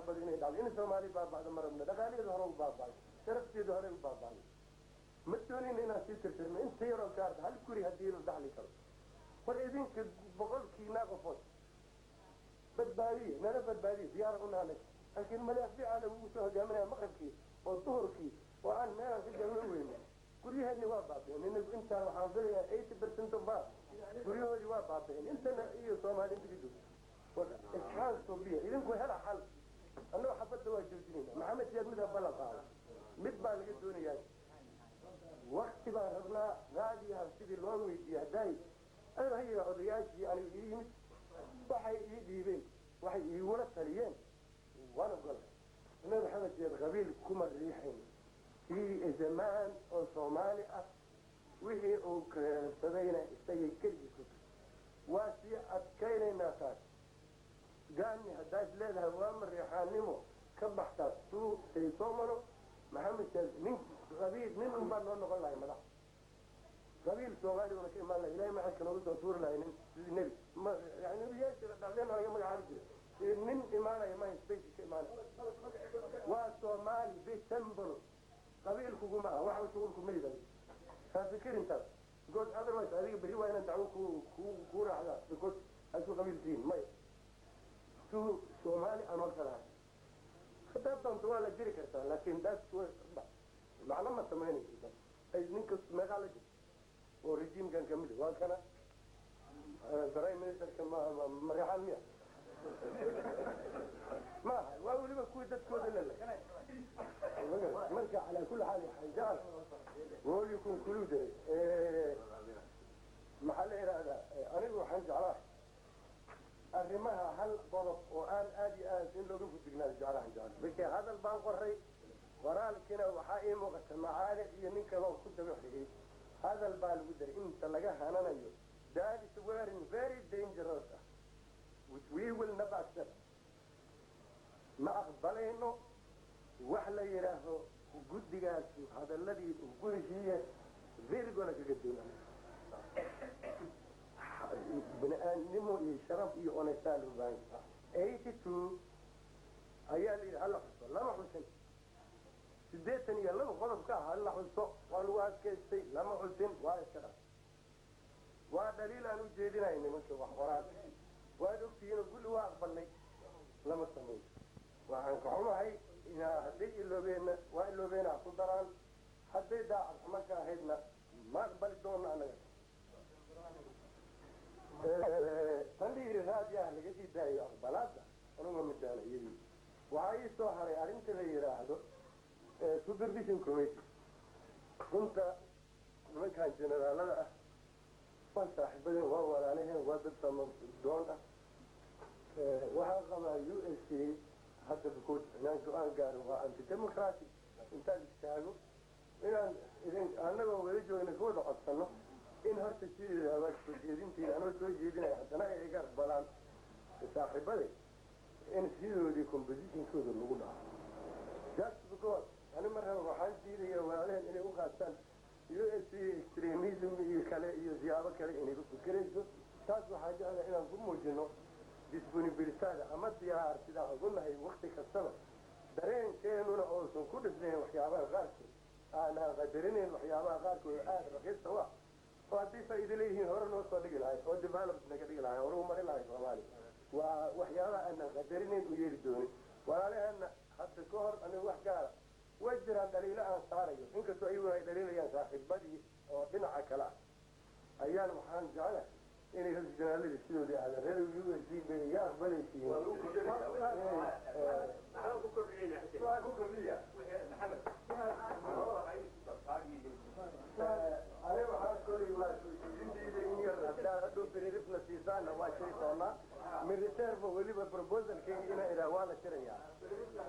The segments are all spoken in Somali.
Xabad inay dhacdo, in Soomaali baaba'do ma rabno. Dhaqaalaheedu hore u baaba'ay, sharafteedu hore u baaba'day. Ma doonayna inaan sii tirtirno inta yaroo gaarta. Hal guri haddii la dhaxli karo, war idinka 100kiinaa qofood badbaadiye, nala badbaadiye, diyaara unahanay. Laakiin madaafiica lagugu soo hogaaminaya maqribkii oo duhurkii oo aan meelaan ka galno weyno. Guryaheedni waa baabi'een. Inagu intaan waxaan filayaa 80% of us guryahoodii waa baabi'een, intana iyo Soomaali inta ka joogto. War isxaan suubiya, idinku hela xal. Annagoo xabadda waa joojinayna. Maxamed Siyaad mid ha ballan qaado, mid baa laga doonayaa. Wakti baan rabnaa raadiyaha sidii loo weydiiyey. Haddaay aniga hayaga odayaashii aniga ii yimid, waxay ii dhiibeen, waxay iigula taliyeen, waan ogolay. Annaga Maxamed Siyaad qabiil kuma riixayn. He is a man oo Soomaali ah. Wixii uu keensadayna isagay keligiis ku tahay. Waa sii adkaynaynaa taas. Gaani haddaa is leedahay waa mariixaannimo ka baxtaas tuu taysomano. Maxamed Siyaad nin qabiil nin un baa noo noqon lahay madax. Qabiil Soomaaliguna ka imaan lahay. Ilahay maxadka noogu soo tuuri lahay nin sidii nebi ma yani nebiyaasha dhacdeen laga magacaabi jiray. Nin imaanaya ma space ka imaanaya, waa Soomaali bitemple. Qabiilkuguma ah waxa shughulku ma yidhahdo. Ha fikirintaas, because otherwise adiga berri waa inaan dacwo ku raacdaa because aad isku qabiil tihiin. Maya, tu Soomaali anoo kala ahay haddaad doonto waa la jiri kartaa, laakin that's macno ma samaynayso. Ay ninka meeqaa la jirta oo rejiimkan kamid waa kana prime ministerka Mariixaan miya? Maaha, waa weliba kuwii dadkooda la marka calaa kulli xaal waxaan jecel woli conclude. Maxaa la idhaahdaa, anigu waxaan jeclaa arrimaha hal qodob oo aan aada iyo aad in looga fudignaado jeclahan jecel. Markii hadal baan qoray, qoraalkiina waxaa ii muuqata macaali iyo nin kaloo ku daba xigay hadal baa lagu daray inta laga hananayo. That is very very dangerous ah, which we will never accept. Ma aqbalayno wax la yidhaaho guddigaasi hadaladii uu ku heshiiye virgola kaga doonay. Bini-aadnimo iyo sharaf iyo honesty loo baahan. 82 ayaa la yidhi hala xuso, lama xusin. 82 qodobka ah hala xuso waa lagu adkaystay, lama xusin, waa iska dhaf. Waa dhaliil aan u jeedinay nimanka wax qoraan. Waad ogtihiinoo kulli waa aqbalnay, lama samayn. Waxaan ka xumahay inaa hadday iloobeenna waa iloobeena ha ku daraan, hadday daacad xumo ka ahaydna ma aqbali doono annaga. Tan la yidhi raadiyaha laga sii daayo aqbalaada, anuga midaana iyadii. Waxaa ii soo haray arrinta la yidhaahdo supervision committee. Runta nimankan generaalada ah waa saaxiibadeen, waa walaalaheen, waa dad samadoon ah. Waxaa qabaa USC hadda because inaan go-aan gaaro waa anti democratic. Intaan istaago inaan idin annagoo wada joogna ka wada codsano in horta sideeda soo jeedinteeda anoo soo jeedinaya, haddana ay iga aqbalaan saaxiibade in sidoodii compositionkooda lagu dhaco, just because ani mar raba waxaan diidaya walaalaheen inay u qaataan USC extremism iyo kale iyo siyaabo kale inay ku fikirayso. Taas waxaa jecla inaan ku muujino disponibilitada ama diyaar sidaan ugu nahay wakti kastaba, dareenkeenuna uusan ku dhisnayn waxyaabaha qaarkood aanaan qadarinayn, waxyaabaha qaarkood aada raqiista u ah oo haddii faa'iido leeyihiin hore noo soo dhigi lahay oo developed naga dhigi lahay, hore u mari lahay Soomaaliya. Waa waxyaabaha aanaan qadarinayn u yeeli doonin walaalaheena. Hadda ka hor aniga wax gaara way jiraan dhaliilo aan saarayo, inkastoo ayaguna ay dhaliilayaan saaxiibadii oo dhinaca kale ah ayaan waxaan jeclahay inay horta janaaladii sidoodii ahaadeen. Reer USC bay iga aqbalaysiin. Maxaan ku kordhinayna, Xuseen? Waa ku kordhiya. Maxamed. Aniga waxaa kolay waa soo jeedintayda in yar. Haddaad hadhow biririfna siisaana waa jiri doonaa min reserve weliba proposalkayga inaan idhaah waa la jirayaa.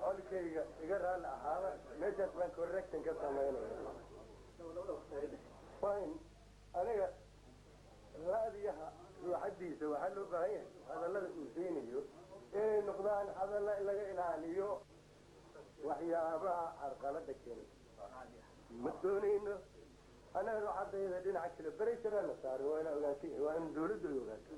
Colkayga iga raalli ahaada, meeshaas baan correction ka samaynaya. Fine. Aniga raadiyaha ruuxadiisa waxaa loo baahan yahay hadallada uu siinayo inay noqdaan hadalla in laga ilaaliyo waxyaabaha carqalada keenay. Ma doonayno anaga ruuxadayda dhinaca kale beraysabaana saaray. Waa inaa ogaatay, waa in dawladdu ay ogaato.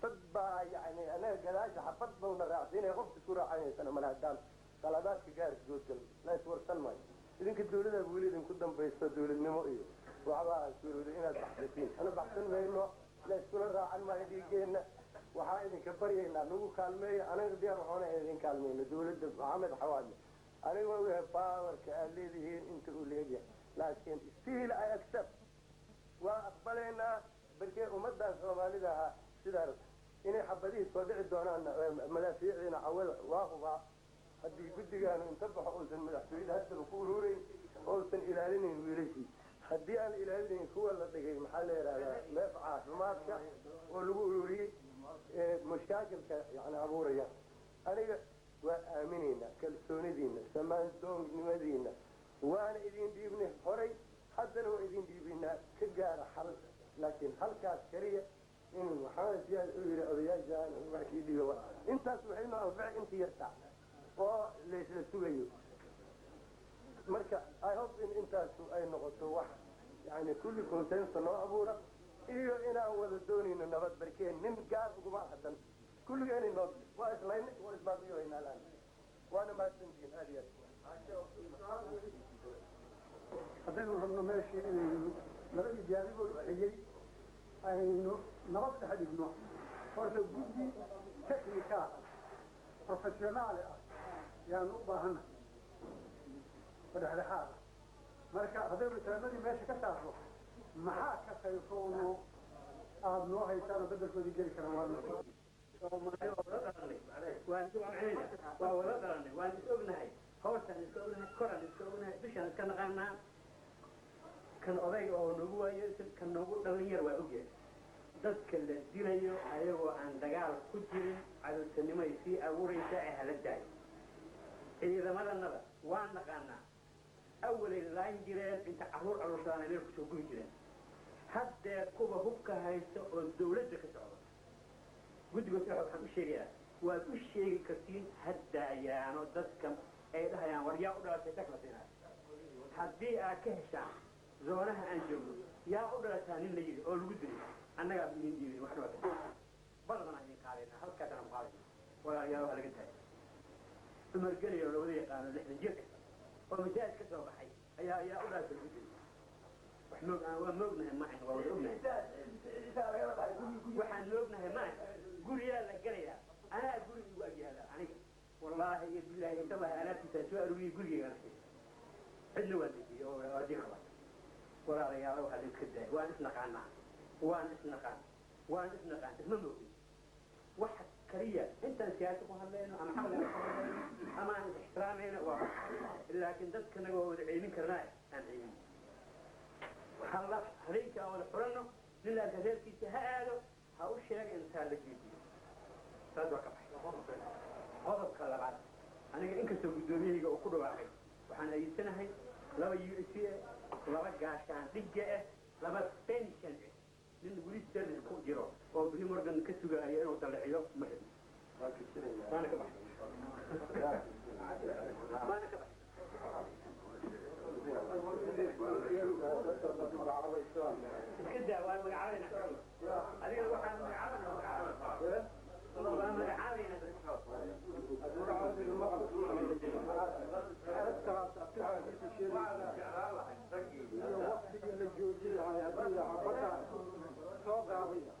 Xabad baa yani anaga gadaasha xabad bauna raacsiinaya, qof isku raacanaysana male. Haddaan qaladaadka gaarka goodgal la iswarsan maayo. Idinka dawlada weli idinku dambayso, dawladnimo iyo waxbaa suurowday inaad baxsatiin. Ana baxsan mayno, la iskula raacan maayo dhiigeenna. Waxaa idinka baryaynaa nagu kaalmeeya. Anaga diyaar waxaana idin kaalmeyno. Dawladda Maxamed Xawaadle, aniga waa ogahay powerka aad leedihiin inta uu leegyahay, laakiin still I accept, waa aqbalaynaa. Barkee ummadan Soomaalida ahaa sidaa inay xabadihii soo dhici doonaan, madaafiiciina cawada waa hubaa. Haddii guddigaanu inta baxo uusan madaxtooyada haddaba ku urureyn, ousan ilaalinayn wiilashii, haddii aan ilaalinayn kuwa la dhigay, maxaa la yidhahdaa, meef caafimaadka oo lagu ururiyey, mashaakilka yani abuuraya. Aniga waa aaminaynaa kalsoonidiina, samaandoonnimadiina, waana idin dhiibnay horay, haddana waa idin dhiibaynaa. Ka gaara xal, laakiin halkaas keliya in Maxamed Siyaad uu yidhi odayaashaan wax kii dhiiba, intaas waxay noo anfici inta yarta oo laysla sugayo. Marka I hope in intaasu ay noqoto wax yani kulli consensus noo abuura iyo inaan wada doonayno nabad. Barkeen nin gaar uguma hadan, kulligeeni noo waa islayna, waa isbaabiyohaynaa laan. Waana mahadsantihiin aad iyo aad. Haddaynu rabno meeshii inaynu labadii jaanibood xigay aynu nabad dhex dhigno, horta guddi technical ah, professional ah yaanu u baahannahay oo dhexdhexaad ah. Marka haddaynu islaamadii meesha ka saarno, maxaa ka sayfoono aada noo haysaan oo beddelkoodii geli karaan? Waa Soomaali waa wada dhalanay, waan waa wada dhalanay, waan is ognahay, hoostaan iska ognahay, koraan iska ognahay, dushaan iska naqaanaa. Kan odayga oo nagu waayo, kan noogu dhalin yar waa ogyahay. Dadka la dilayo ayagoo aan dagaal ku jirin, cadowtanimoay sii abuuraysaa ee hala daayo. Ciidamadanada waan naqaanaa, awalay laan jireen, inta carruur aruursadaan meel kusoo gubi jireen. Haddee kuwa hubka haysta oo dawladda ka socda, guddiga sulxa waxaan u sheegayaa, waad u sheegi kartiin, haddaayaano dadka ay dhahayaan war yaa u dhalatay tag la siinayo. Haddii aad ka heshaan zoonaha aan joogno yaa u dhalataa nin la yidhi oo lagu dilay, annagaa idin dhiibin wax dhibata ballanaan idin qaadayna, halkaasaan ku qaadayna. Walaalayaal, waa laga daaya. Cumar Geli oo lawada yaqaano, 60 jirka oo masaajid ka soo baxay ayaa yaa u dhalatay lagu dilay. Wax moog aan waa moognahay ma ahin, waa wada ognahay. Waxaan moognahay ma ahin. Guriyaa la gelayaa, anaa guri igu agyaala aniga, wallaahi iyo bilaahi intabaha alaabtiisaa soo aruuriyey, gurigeygaan cidna waa dejiyey oo waa qaba. Walaalayaal, waxaa la iska daaya. Waan isnaqaanaa, waan isnaqaan, waan isnaqaan, isma moogin. Waxa kaliya intaan siyaasa ku hadlayno ama caqliga ku hadlayno ama aan is ixtiraamayno waa, laakiin dadkanaga waa wada ceybin karnaa, aan ceybin halla. Habeenkii aan wada xulanno, nin laarka reerkiisa ha aado, ha u sheega intaa la jeediyo. Taas waa ka baxay. Qodobka labaad, aniga inkastoo guddoomiyahayga uu ku dhawaaqay, waxaan ayidsanahay laba UC ah, laba gaashaan dhigga ah, laba pension ah. Nin weli service ku jiro oo beri Morgan ka sugaayo inuu dalliciyo ma rabin. Waana ka baxay, waana ka baxay. Iska daa, waa magacaabayna adiga, waxaan magacaabayna, waa magacaabayna. Iyo waktigii la joojin lahay haddii xabadda soo gaabaya.